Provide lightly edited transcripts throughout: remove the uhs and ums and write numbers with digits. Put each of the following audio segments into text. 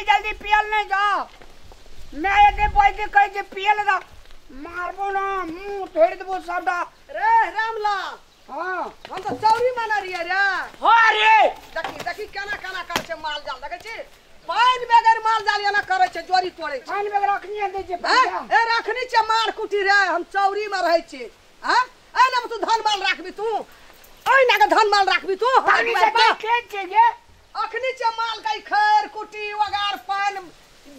जल्दी जल्दी पियल नहीं जा मैं एते बैठ कह जे पियल दा मारबो ना मुंह फेड़ देबो सबटा। रे रामलाल हां हम तो चौरी माना रहिए रे। हां रे देखी देखी केना केना करे छै माल जाल देखै छी पानि बगैर माल जाल एना करे छै जोरी तोड़े छै। पानि बगैर अखनी दै छै ए रखनी छै मार कुटी रे हम चौरी में रहै छी। हां ए ना तू धन माल राखबी तू ओइ ना के धन माल राखबी तू खेत छै गे अखनी छै माल के खैर कुटी वगार पानि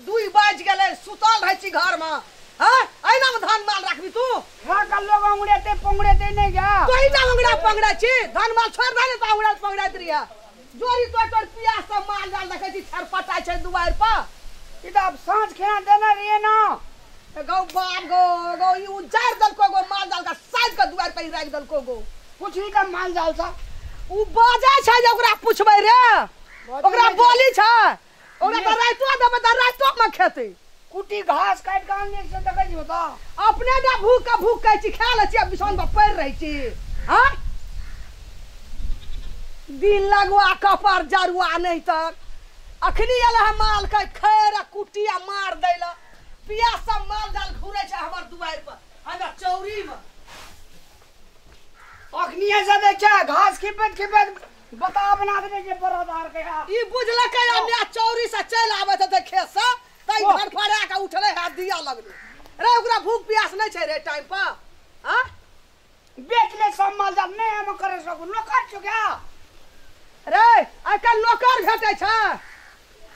2 बाज गेलै सुतल रहै छी घर में। हां ए ना धन माल राखबी तू हां का लोग अंगुड़ेते पंगुड़ेते नहीं जा कोई ना अंगुड़ा पंगड़ा छी धन माल छोड़ दे त अंगुड़ा पंगड़ाइत रहिया जोरी तोड़ तोड़ पियास से माल जाल देखै छी छरपटाइ छै दुआरि पर। ई त अब साँझ खेना देना रहिए ना गौ बाप गो गौ ई उजार दलको गो माल जाल का साइज के दुआरि पर राखि दलको गो। पूछी का माल जाल सा उ बाजै छै जे ओकरा पुछबै रे ओकरा बोली छै ओकरा त राइतो देबै त राइतो में खेतै कुटी घास काट के आनले से देखै छी बता अपने दा भूख के भूख कहै छी खा लै छी आ बिछौन पर पड़ि रहै छी। हां दिन लगवा कपार जरुआ नहीं तक अखनी आयल है माल के खैर कुटी आ मार दैला पियास सब माल जाल घुरै छै हमर दुआरि पर हमरा चौरी में। अखनी ऐसा देख घास खिपैत खिपैत बता बना दे जे बरादार के ई बुझलकै आ मैं चौरी से चलि आबैत हेतै खेत से तै घर फड़ा के उठलै हाथ दिया लगलै रे ओकरा भूख प्यास नहीं छै रे टाइम पर। हां बेच ले सब माल जाल नहीं हम करे सकू नौकर छौ क्या रे आइ काल्हि नौकर भेटै छै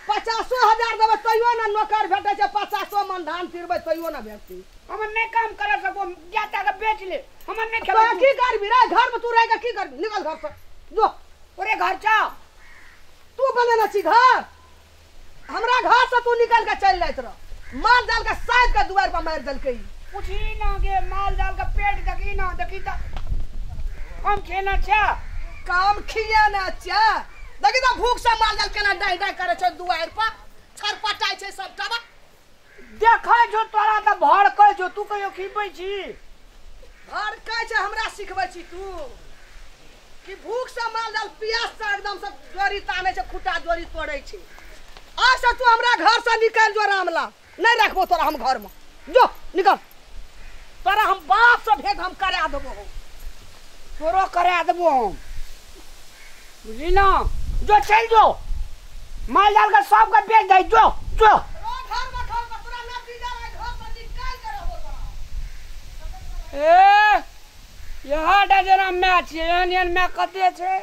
50,000 देबै तैयो ना नौकर भेटै छै 50 मन धान तिरबै तैयो ना भेटतै। हम नहीं काम करे सकू जाता के बेच ले हम नहीं खेबै। तो की करबी रे घर में तू रह के की करबी निकल घर से जो ओरे घर जा तू बनेने छी घर हमरा घर से तू निकल के चलि जाइत रह माल जाल के साइज के दुआरि पर मारि देलकै। पूछी ना के माल जाल के पेट देखी ना देखी त हम खेना छै काम खियाना छै देखी त भूख से माल जाल केना डाइ डाइ करे छै दुआरि पर छरपटाइ छै सबटा। देखै जो तोरा त भड़कै जो तू कहियो खिबै छी भड़कै छै हमरा सिखबै छी तू कि भूख से माल जाल प्यास से एकदम सब जोरी तानै छै खुटा जोरी तोड़ै छै। आज से तू हमरा घर से निकल जो रामला नहीं रखबो तोरा हम घर में जो निकल तोरा हम बाप से भेंट हम करा देबो तोरो करा देबो हम बुझली ना जो चल जो माल जाल के सब के बेच दे जो जो घर में घर में तोरा ना दीदा घर से निकाल के रहबो तोरा। ए यहाँ डा जना मैच एहन एहन मैच कते छै